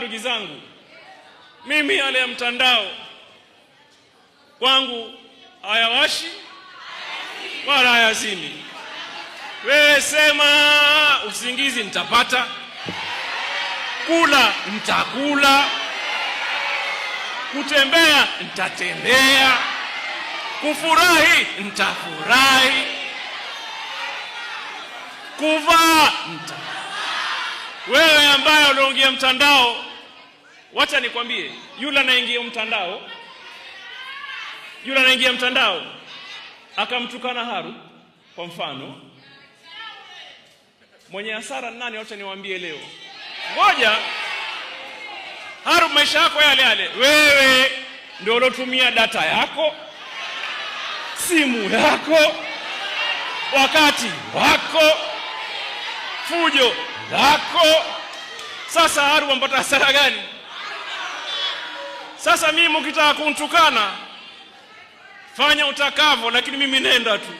Ndugu zangu, mimi yale ya mtandao kwangu hayawashi wala hayazimi. Wewe sema usingizi nitapata, kula nitakula, kutembea nitatembea, kufurahi nitafurahi, kuvaa nita. Wewe ambaye unaingia mtandao, wacha nikwambie, yule anaingia mtandao, yule anaingia mtandao akamtukana Haru kwa mfano, mwenye hasara ni nani? Wacha niwaambie leo. Ngoja Haru, maisha yako yale yale, wewe ndio uliotumia data yako, simu yako, wakati wako, fujo lako. Sasa Haru wampata hasara gani? Sasa mimi mkitaka kuntukana, fanya utakavyo, lakini mimi nenda tu.